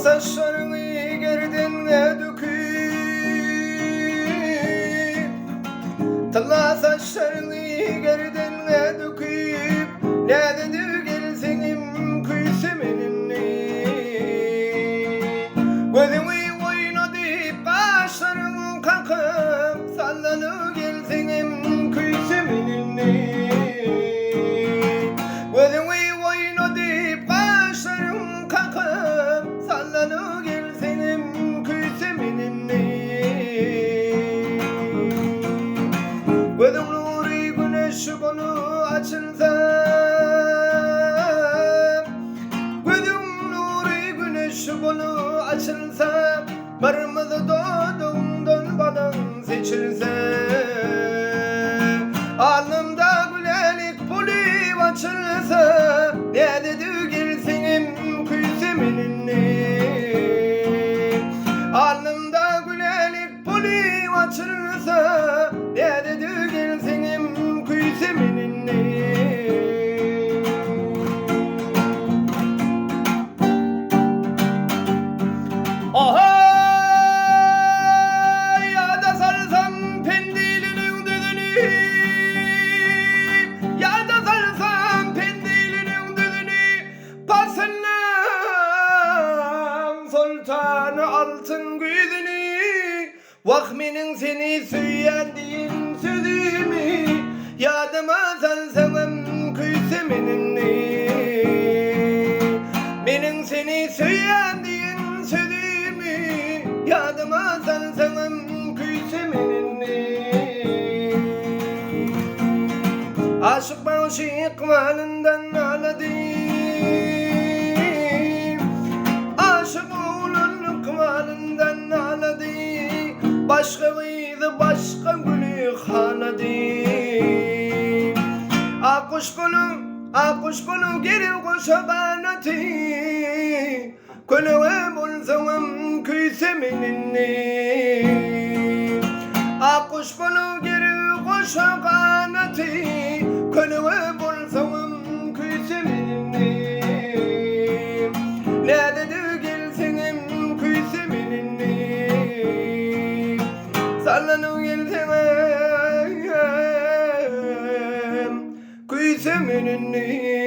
saçlaryňy gerdenňe döküp, Tylla saçlaryňy gerdenňe döküp, Näzedip gelseňem küýsemen indi. Gözüňi oýnadyp, gaşlaryňy kakyp, Sallanyp gelseňem küýsemen indi. Gözüňi oýnadyp, gaşlaryň kakyp, Sallanyp gelseňem küýsemen indi. Gözüň nury güneş bolup açylsa, Gözüň nury güneş bolup açylsa, Gyrmyzy dodagyňdan balaň seçilse, Alnymda gülälik bolup açylsa, Näzedip gelseňem küýsemen indi. Alnymda gülälik bolup açylsa, Näzedip gelseňem küýsemen indi. Ahaý, ýada salsam Pendiliniň düzüni, Ýada salsam Pendiliniň düzüni, Pasyllaň soltany altyn güýzüni, Wah, meniň seni söýýän diýen sözümi, Ýadyma salsaňam küýsemen indi. Meniň seni söýýän diýen sözümi, Ýadyma salsaňam küýsemen indi. Aşyk bagşy ykbalyndan nalady. Aşyk oglan ykbalyndan nalady. Başga gyzy, başga güli halady. Ak guş bolup, ak guş bolup gerek goşa ganaty. Kölege bolsaňam küýsemen indi. Ak guş bolup gerek goşa ganaty. Kölege bolsaňam küýsemen indi. Näzedip gelseňem küýsemen indi. Sallanyp gelseňem küýsemen indi.